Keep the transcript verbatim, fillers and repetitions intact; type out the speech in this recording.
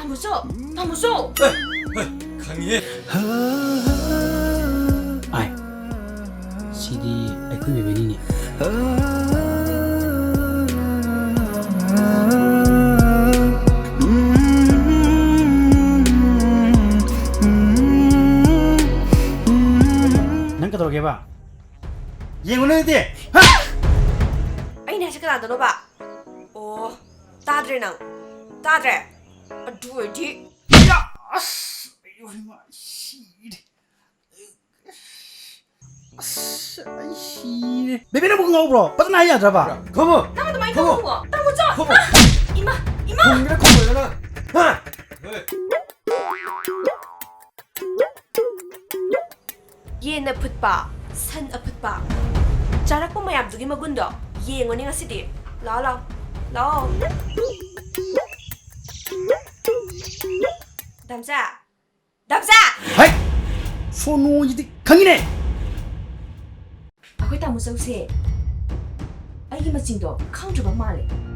ꯇꯥꯃꯣꯆꯧ, ꯇꯥꯃꯣꯆꯧ꯫ ꯈꯪꯉꯤꯍꯦ꯫ ꯑꯥꯏ, ꯁꯤꯗꯤ ꯑꯩꯈꯣꯏ ꯕꯦꯕꯤꯅꯤꯅꯦ꯫ ꯅꯪ ꯀꯩꯗꯧꯔꯒꯦꯕ? ꯌꯦꯡꯉꯨꯅꯦ ꯑꯗꯨꯗꯤ꯫ ꯑꯩꯅ ꯍꯥꯏꯁꯦ ꯀꯅꯥꯗꯅꯣꯕ? ꯑꯣ, ꯇꯥꯗ꯭ꯔꯦ ꯅꯪ? ꯇꯥꯗ꯭ꯔꯦ? ꯑꯗꯨ ꯑꯣꯏꯔꯗꯤ ꯑꯁ, ꯑꯩ ꯍꯣꯏ ꯃꯥ, ꯁꯤꯔꯦ꯫ ꯑꯁ, ꯑꯩ ꯁꯤꯔꯦ꯫ ꯕꯦꯕꯤ, ꯅꯪꯕꯨ ꯉꯥꯎꯕ꯭ꯔꯣ? ꯐꯖꯅ ꯍꯥꯏ ꯌꯥꯗ꯭ꯔꯕ? ꯈꯣꯝꯃꯣ! ꯅꯪ ꯑꯗꯨꯃꯥꯏꯅ ꯈꯣꯝꯃꯣ! ꯇꯧꯅꯨ! ꯇꯥꯃꯣꯆꯧ! ꯈꯣꯝꯃꯣ! ꯏꯃꯥ! ꯏꯃꯥ! ꯈꯨꯝꯒꯦꯔꯥ ꯈꯨꯝꯃꯣꯏꯗꯅ? ꯍꯥ? ꯌꯦꯟ ꯑꯐꯨꯠꯄ, ꯁꯟ ꯑꯐꯨꯠꯄ, ꯆꯥꯔꯛꯄ ꯃꯌꯥꯝꯗꯨꯒꯤ ꯃꯒꯨꯟꯗꯣ ꯌꯦꯡꯉꯨꯅꯦ ꯉꯁꯤꯗꯤ꯫ ꯂꯥꯛꯑꯣ, ꯂꯥꯛꯑꯣ, ꯂꯥꯛꯑꯣ꯫ ꯗꯥꯝꯆꯥ, ꯗꯥꯝꯆꯥ! ꯍꯩ! ꯁꯣꯅꯣꯁꯤꯗꯤ ꯈꯪꯉꯤꯅꯦ! ꯑꯩꯈꯣꯏ ꯇꯥꯃꯣꯆꯧꯁꯦ ꯑꯩꯒꯤ ꯃꯆꯤꯡꯗꯣ ꯈꯪꯗ꯭ꯔꯕ ꯃꯥꯜꯂꯦ꯫